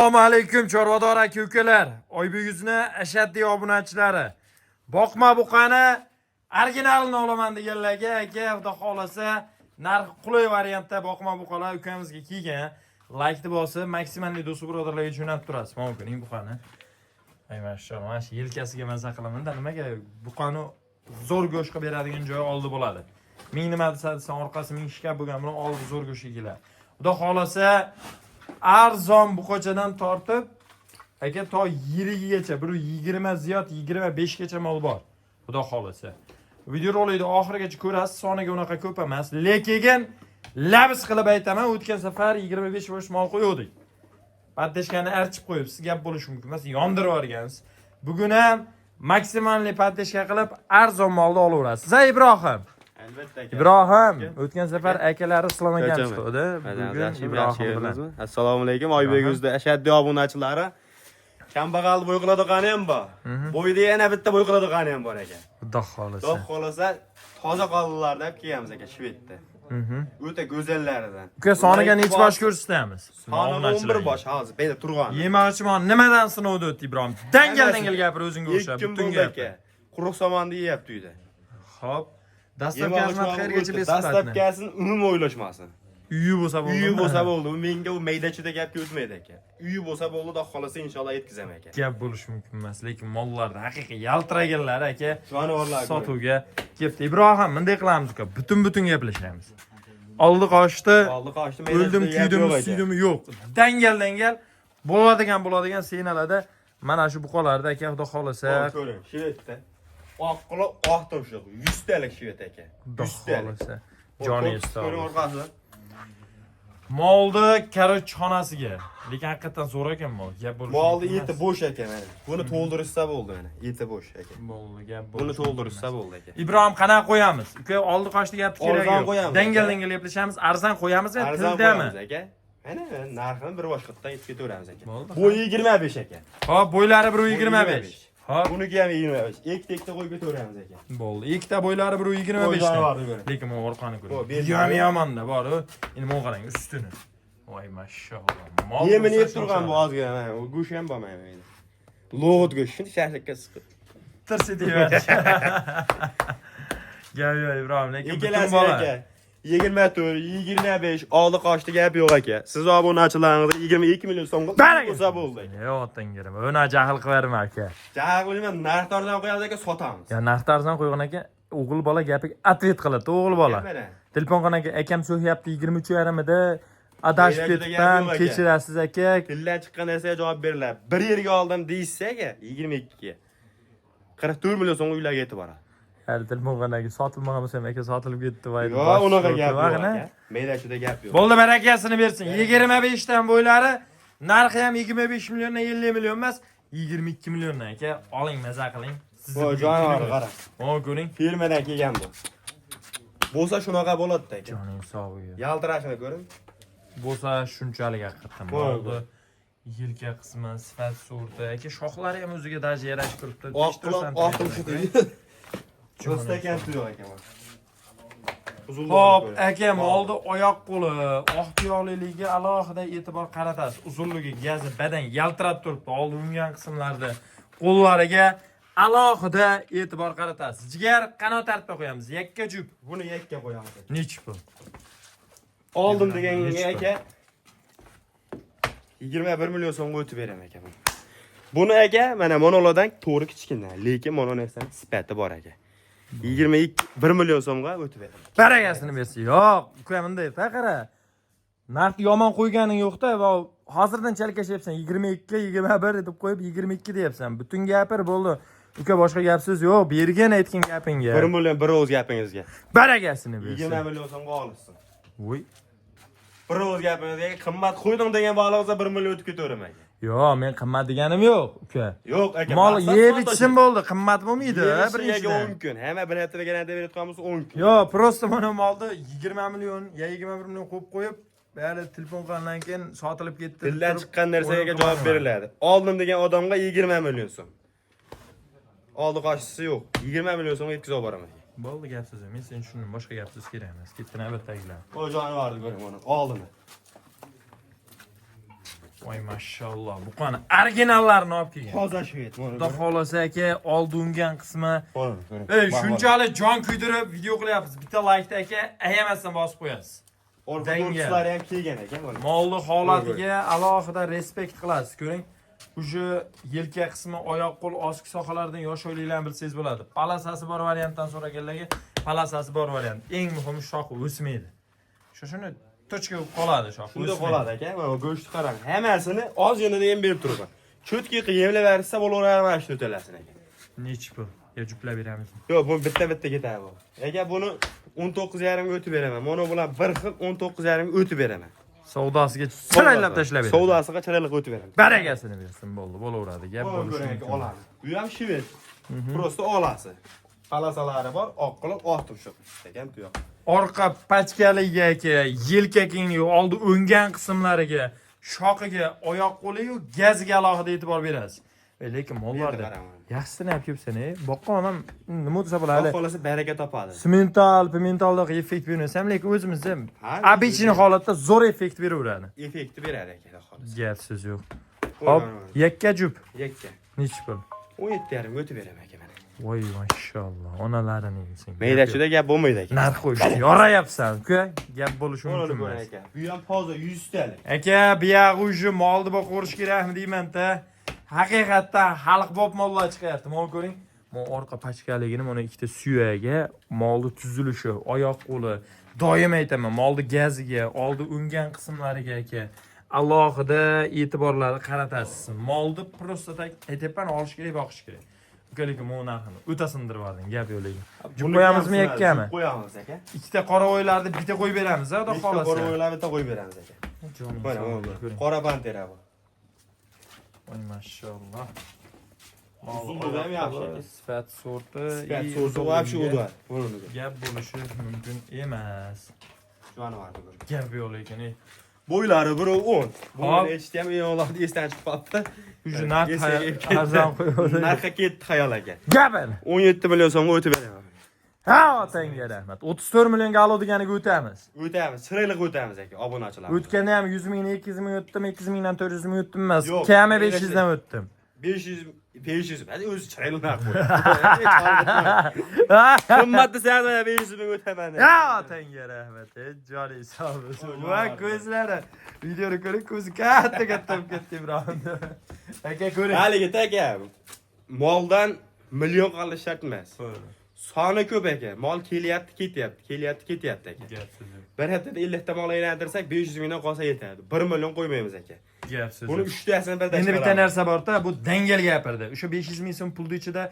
Assalomu alaykum, chorvador aka ukalar. Oybek yuzni ashaddiy obunachilari. Boqma buqani originalini olaman deganlarga, aka, xudo xolasa, narxi qulay variantda boqma buqalar ukamizga kelgan. Laykni bosib, maksimalniy do'st birodarlarga jo'natib turasiz. Mana ko'ring buqani. Ay, mashalloh, mana shu yelkasiga maza qilaman-da, nimaga buqani zo'r go'sht qilib beradigan joyi oldi bo'ladi. Ming nima desa desa, orqasi ming shkaf bo'lgan bilan oldi zo'r go'shtga keladi. Xudo xolasa, arzon buqachadan tortib, aka, to yirigigacha, 120 ziyod, 25 gacha mol bor, xudo xohlasa. Videorolikni oxirigacha ko'rasiz. Soniga unaqa ko'p emas, lekin labs qilib aytaman, o'tgan safar 25 bosh mol qo'yuvdik, поддержка ni archib qo'yibsiz, gap bo'lishi mumkin emas, yondirib yuborgansiz. Bugun ham максимальный поддержка qilib, arzon molni olaverasiz, a, Ibrohim? Albatta, aka. Ibrohim, o'tgan safar akalari Islom akam Charchaman. chiqdi, bugun Yaxshimi, Ibrohim bilan. yaxshi. Assalomu alaykum, Oybek Ibrohim. yuzda ashaddiy obunachilari. Kambag'al bo'y qiladigani ham bor. Bo'yda yana bitta bo'y qiladigani ham bor, aka. Xudo xohlasa. Xudo xohlasa, toza qoldilarni olib kelamiz, aka, Shvedda. O'ta go'zallaridan. Uka, soniga nechi bosh ko'rsatamiz? Soni 11 bosh hozir, bu yerda turgan. Yemoqchi nimadan sinovdi o'tdi, Ibrohim? Dangal Hammasi. dangal gapir, o'zingga o'xshab 2 kun butun bo'ldi, gap. aka. Quruq somonni yeyapti uyda. Xo'p. Доставка xizmat qayergacha bесплатно? Доставка sini umuman o'ylashmasin. Uyi bo'lsa bo'ldi. Uyi bo'lsa bo'ldi. U menga u mayda-chuyda gapga o'tmaydi, aka. Uyi bo'lsa bo'ldi, xudo xohlasa, inshaalloh yetkazaman, aka. Gap bo'lishi mumkin emas, lekin mollarda haqiqiy yaltiraganlar, aka, Jonivorlar. sotuvga kelibdi. Ibrohim, bunday qilamiz, uka. Butun-butun gaplashamiz. Oldi qochdi. Oldi qochdi. O'ldim, kuydimi, suydimi yo'q. Dangal dangal bo'ladigan bo'ladigan senalarda mana shu buqalarda, aka, xudo xohlasa. Ko'ring, shvedda. Oq quloq, oq tumshuq, 100 talik shved, aka. Xudo 100 talik. xohlasa. Joningiz sog'. Ko'ring orqasi. Molni, короче, xonasiga. Lekin haqiqatdan zo'r ekan mol. Gap bo'lishi Molni mumkin eti emas. bo'sh, aka, mana. Buni to'ldirishsa bo'ldi, mana. Eti bo'sh, aka. Bo'ldi, gap Buni bo'lishi mumkin to'ldirishsa emas. bo'ldi, aka. Ibrohim, qanaqa qo'yamiz? Uka, oldi qochdi gapni keragi Arzon yo'q. qo'yamiz, Dangal aka. dangal gaplashamiz. Arzon qo'yamizmi, Arzon tildami? qo'yamiz, aka. Mana narxini bir boshqatdan yetib ketaveramiz, aka. Bo'ldi. Bo'yi 25, aka. Hop, bo'ylari 1.25. Hop, Buniki ham 25. Ikkita ikkita qo'yib ketaveramiz, aka. Bo'ldi. Ikkita bo'ylari 1.25 Bo'y dan. jonivorni ko'ring. Lekin bu orqani ko'ring. Bu, belgi. Yam yomonda bor. Endi mana qarang ustini. Voy, mashalloh. Mol Yemini bo'lsa yeb turgan bu shuncha. ozgina, mana u go'sht ham bor, mana bu yerda. Lo'g'it go'sht, shuni shashlikka siqib. Tirs etaverish. Gap yo'q, Ibrohim, lekin butun Ikkalasi, bola. aka. 24, 25, oldi qochdi gap yo'q, aka. Siz obunachilaringiz 22 million so'mga Baraka. bo'lsa bo'ldi, aka. Yo'q, otanggirim. Uni jahl qilaverma, aka. Jahl qilmayman, narx arzon qo'yamiz, aka, sotamiz. Ya narxni arzon qo'ygan, aka, o'g'il bola gapiga ответ qiladi, o'g'il bola. Mana. Telefon qilgan, aka, akam so'kyapti 23,5 ida, adashib Juda gap ketibman, yo'q, aka. Kechirasiz, aka. Tildan chiqqan narsaga javob beriladi. Bir yerga oldim deyishsa, aka, 22 ga. 44 million so'mga uylarga yetib boradi. Hali telefon qilgan, aka, sotilmagan bo'lsa ham, aka, sotilib ketdi, voy. Yo'q, unaqa gap yo'q, aka. Mayda shuda gap yo'q. Bo'ldi, barakasini bersin. 25 dan bo'ylari, narxi ham 25 milliondan, 50 million emas, 22 milliondan, aka. Oling, maza qiling. Sizni Bu bugun jonivor kunimiz. qara. Mana ko'ring. Firmadan kelgan bu. Bo'lsa shunaqa bo'ladi, aka. Joning sog'ligi. Yaltirashini ko'ring. Bo'lsa shunchalik haqiqatdan Voy, molni yelka qismi, sifat surti, aka, shoxlari ham o'ziga даже yarashib turibdi. Oq quloq, oq tumshuq. Rost ekan, yo'q, aka. Uzunligini Hop, ko'ring. Aka, molni oyoq qo'li, oq tuyoqliligiga alohida e'tibor qaratasiz. Uzunligi, gazi badan yaltirab turibdi. Oldi ungan qismlarda qo'llariga alohida e'tibor qaratasiz. Jigar qanot tartibda qo'yamiz. Yakka jup. Buni yakka qo'yamiz, aka. Nechi pul? Oldim deganga, Nechi pul? aka, 21 million so'mga o'tib beraman, aka, buni. Buni, aka, mana monolodan to'g'ri kichkina, lekin mono narsani sifati bor, aka. 22 1 million so'mga o'tib beraman. Barakasini bersin. Yo'q, uka, bunday qara. Narxni yomon qo'yganing yo'q-da, va hozirdan chalkashyapsan. 22, 21 deb qo'yib 22 deyapsan. Butun gapir, bo'ldi. Uka, boshqa gap so'z yo'q. Bergin aytgan gapingga. 1 million bir og'iz gapingizga. Barakasini bersin. 20 million so'mga olishsin. Voy. Bir og'iz gapingizga qimmat qo'ydim degan balig'ingizga 1 million o'tib ketaveraman, aka. Yo'q, men qimmat deganim yo'q, uka. Yo'q, aka. Mol maqsad yeb sotish. ichsin, bo'ldi, qimmat bo'lmaydi, Yeb ichsin, birinchidan. 10 kun. Hamma bir haftada garantiya berayotgan bo'lsa, 10 kun. Yo'q, просто mana molni 20 million, ya 21 million qo'yib qo'yib, bari telefon qilgandan keyin sotilib ketdi. Tildan Turib chiqqan narsaga o'yin javob qilmayman. beriladi. Oldim degan odamga 20 million so'm. Oldi qochisi yo'q. 20 million so'mga yetkazib olib boraman. Bo'ldi, gap so'z. Men seni tushundim, boshqa gap so'z kerak emas. Ketdi navbatdagilar. O jonivorni ko'ring, uni oldini. Voy mashalloh. Bu qani originallarini olib kelgan. Toza shved. Xudo xolasa aka, oldi ungan qismi. Ko'ring, ko'ring. Ey, shunchalik jon kuydirib video qilyapmiz. Bitta laykni aka ayamasdan bosib qo'yasiz. Orqa Dangal. to'rtchislari ham kelgan ekan mana. Molni holatiga alohida respekt qilasiz. Ko'ring, уже yelka qismi, oyoq qo'l ostki sohalardan yosh oyliklarni bilsangiz bo'ladi. Полоса si bor variantdan so'raganlarga полоса si bor variant. Eng muhimi, shoxi o'smaydi. Shu shuni точка bo'lib qoladi shox. Shunda o'smaydi. qoladi aka. Mana go'shtni qarang. Hammasini ozgina yem berib turibman. Чётко qilib yemlab bersa bo'laveradi mana shu to'lasini aka. Nechi pul? Yo juplab beramizmi? Yo'q, bu bitta bitta ketadi bu. Aka, buni 19,5 ga o'tib beraman. Mana bular bir xil 19,5 ga o'tib beraman. Savdosiga chiroylab tashlab beradi. Savdosiga chiroyli o'tib beraman. Barakasini bersin, bo'ldi, bo'laveradi. Gap Mana bo'lishi ko'ring aka, mumkin. oladi. Bu ham shved. Просто olasi. Полоса lari bor, oq qilib oq tumshuq. Ekan tuyoq. Orqa pachkaliga aka, yelka kengligi, oldi o'ngan qismlariga, shoxiga, oyoq qo'liyu gaziga alohida e'tibor berasiz. Lekin mollarda qarang. Yaxshisini olib kelibsan, ey. Boqqan ham nima desa bo'ladi? Xudo xolasa baraka topadi. Simental, pimentalliq effekt bermasam, lekin o'zimizda Ha, обычный holatda zo'r effekt beraveradi. Effekti beradi aka, xudo xolasa. Gap so'z yo'q. Hop, yakka jup. Yakka. Nechi pul? 17,5 ga o'tib beraman aka mana. Voy mashalloh, onalarini yesin. Maydachida gap bo'lmaydi aka. Narx qo'yishdi. Yorayapsan, uka. Gap bo'lishi Mana mumkin ko'ring emas. aka. Bu ham toza 100 talik. Aka, buyog'i уже molni boqaverish kerakmi deyman-da. Haqiqatdan xalq bop mollar chiqyapti. Mol ko'ring. Mol orqa pachkaligini, mana ikkita suyagiga, molni tuzilishi, oyoq qo'li. Doim aytaman, molni gaziga, oldi o'ngan qismlariga aka alohida e'tiborlarni qaratasiz. Molni просто так aytyapman, olish kerak, boqish kerak. Uka, lekin bu narxini o'ta sindirib yubording, gap yo'q lekin. Jup qo'yamizmi, yakkami? Jup qo'yamiz aka. Ikkita qora o'ylarni bitta qo'yib beramiz, xudo Ikkita xohlasa. qora o'ylarni bitta qo'yib beramiz aka. Joning Mana sog' bu. ko'ring. Qora pantera bu. Voy mashalloh. Uzunligi ham yaxshi aka. Sifat sorti, Sifat и sorti вообще uzunligiga udar. Buni gap bo'lishi mumkin emas. Jonivorni ko'ring. Gap yo'q lekin. Ey. Bo'ylari 1.10. Hop. Buni eshitgan yo'qlarni esdan chiqib qolibdi. Уже narx Esiga kelib ketdi. arzon qo'yib. Narxi ketdi xayol aka. Gap endi. 17 million so'mga o'tib beraman. Ha, otangga rahmat. 34 millionga alo deganiga o'tamiz. O'tamiz, chiroyli o'tamiz aka, obunachilar. O'tganda ham 100 mingni 200 ming o'tdim, 200 mingdan 400 ming o'tdim emas. Yo'q, Kami 500 dan o'tdim. 500 500 emas, o'zi chiroyli narx qo'ydi. Qimmat desangiz mana 500 ming o'taman. Ya otangga rahmat. Ey, joning sog' bo'lsin. Va ko'zlari videoni ko'ring, ko'zi katta katta bo'lib ketdi Ibrohimni. Aka ko'ring. Haligi aka, moldan million qilish shart emas. Soni ko'p aka. Mol kelyapti, ketyapti, kelyapti, ketyapti aka. Gap so'z yo'q. Bir haftada 50 ta mol aylantirsak 500 mingdan qolsa yetadi. 1 million qo'ymaymiz aka. Gap so'z Buni yo'q. uchtasini birdan Endi bitta chiqaramiz. narsa borda, bu dangal gapirdi. O'sha 500 ming so'm pulni ichida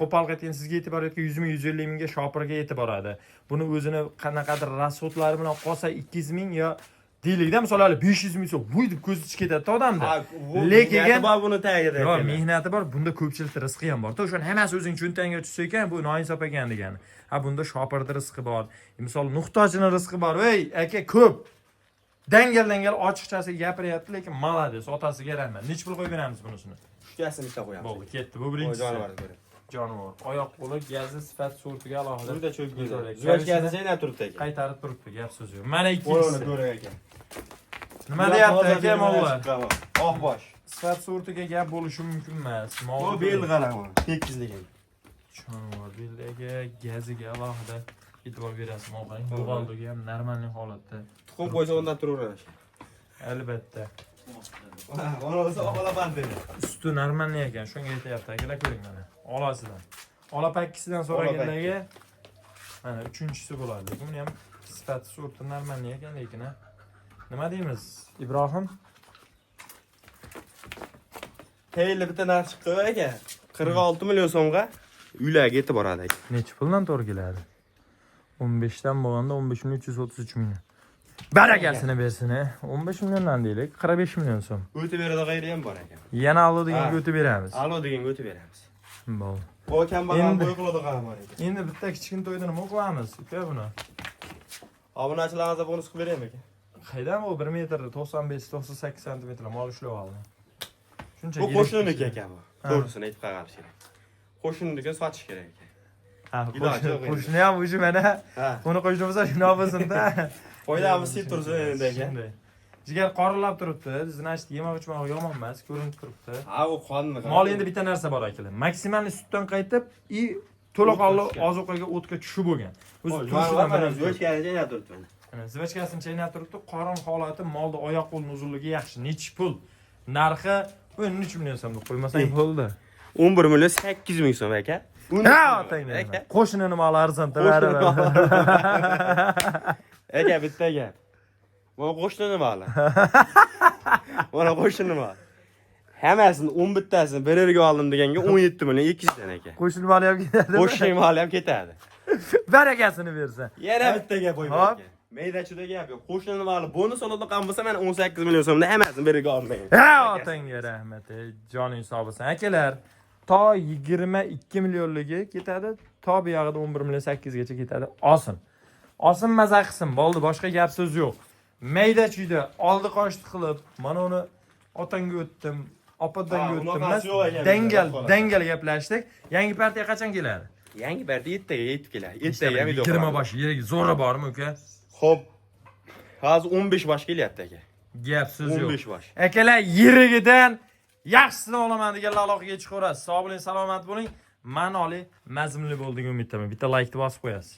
qo'pol qaytgan sizga yetib borayotgan 100 ming, 150 mingga shopirga yetib boradi. Buni o'zini qanaqadir расход lari bilan qolsa 200 ming yo deylikda, misol hali 500 ming so'm vuy deb ko'zi chiqib ketadi odamda. Ha, bu Lekin mehnati bor buni tagida. Yo'q, aka. mehnati bor, bunda ko'pchilikda rizqi ham bor. O'shani hammasi o'zing cho'ntagingga tushsa ekan, bu noinsof ekan degani. Ha, bunda shopirni rizqi bor. Misol muhtojini rizqi bor. Ey, aka ko'p. Dangal dangal ochiqchasi gapiryapti, lekin молодец, otasiga rahmat. Nechi pul qo'yib beramiz bunisini? Uchtasini bitta qo'yamiz. Bo'ldi, ketdi. Bu Voy, birinchisi. Jonivorni ko'ring. Jonivor. Oyoq qo'li, gazi, sifat sortiga alohida. Juda cho'k Zo'r. Zuvachkasi chaynab turibdi aka. Qaytarib turibdi, gap so'z yo'q. Mana Qo'lini ikkinchisi. ko'ring aka. Nima deyapti aka mollar? Oq bosh. Sifat sortiga gap bo'lishi mumkin emas. Mol Bu bel qarang uni. Tekizligini. Jonivor beliga, gaziga alohida e'tibor berasiz. Mol qarang, bo'g'oldigi ham нормальный holatda. Tuxum qo'ysa undan turaveradi. Albatta. Onasi ola pantera. Usti нормальный ekan, shunga aytyapti. Akalar ko'ring mana. Olasidan. Ola pakkisidan so'raganlarga mana uchinchisi bo'ladi. Lekin buni ham sifati sorti нормальный ekan lekin ha. Nima deymiz, Ibrohim? Teyli bitta narx chiqdi aka. 46 million so'mga uylarga yetib boradi aka. Nechi puldan to'g'ri keladi? 15 dan bo'lganda 15 million 333 ming. Barakasini bersin, e. 15 milliondan deylik, 45 million so'm. O'tib beradigan yeri ham bor aka. Yana alo deganga Ha. o'tib beramiz. Alo deganga o'tib beramiz. Bo'ldi. O kambag'al Endi- bo'y qiladigan bor aka. Endi bitta kichkina to'yda nima qilamiz, uka buni? Obunachilarimizga bonus qilib beraymi aka? Qaydan bu 1 metr 95-98 santimetr mol ushlab oldi. Shuncha Bu yirik qo'shniniki kishi. aka bu. Ha. To'g'risini aytib qolg'alish kerak. Qo'shniniki sotish kerak aka. Ha, Iloji yo'q endi. qo'shni ham уже mana Ha. uni qo'shni bo'lsa shundoq bo'lsin-da. Foydamiz yeb tursin endi aka. Shunday. Jigar qorinlab turibdi. Значит, yemoq ichmog'i yomon emas, ko'rinib turibdi. Ha, u qonni. Mol endi bitta narsa bor, akalar. Maksimalniy sutdan qaytib и to'laqonli ozuqaga, o'tga tushib bo'lgan. O'zi turishidan bilinib turibdi. Yo'chkani chaynab turibdi mana. Mana жвачка sini chaynab turibdi. Qorin holati, molni oyoq qo'lning uzunligi yaxshi. Nechi pul? Narxi 13 million so'm deb qo'ymasang bo'ldi. 11 million 800 ming so'm, aka. Ha, otangni. Aka. Qo'shnini moli arzon. Qo'shnini. Aka, bitta gap. Mana qo'shnini moli. Mana qo'shnini moli. Hammasini 10 bittasini bir yerga oldim deganga 17 million 200 dan, aka. Qo'shnini moli ham ketadi. Qo'shni moli ham ketadi. Barakasini bersin. Yana bitta gap qo'yib Hop. aka. Mayda-chuyda gap yo'q. Qo'shnini moli bonus oladigan bo'lsa, mana 18 million so'mda hammasini bir yerga oldim degan. Ha, otangga rahmat. Ey, joning sog' bo'lsin. Akalar, to 22 millionligi ketadi, to bu yog'ida 11 million 8 gacha ketadi. Olsin. Olsin, maza qilsin. Bo'ldi, boshqa gap so'z yo'q. Mayda chuyda oldi qochdi qilib, mana uni otangga o'tdim, opadanga Ha, o'tdim unaqasi emas. yo'q ekan. Dangal, dangal gaplashdik. Yangi partiya qachon keladi? Yangi partiya ertaga yetib keladi. Ertaga ham video 20 qilamiz. bosh yerga zo'ri bormi, uka? Xo'p. Hozir 15 bosh kelyapti, aka. Gap so'z yo'q. 15 bosh. Akalar, yerigidan yaxshisini olaman deganlar aloqaga chiqaverasiz. Sog' bo'ling, salomat bo'ling. Ma'noli, mazmunli bo'ldi degan umiddaman. Bitta laykni bosib qo'yasiz.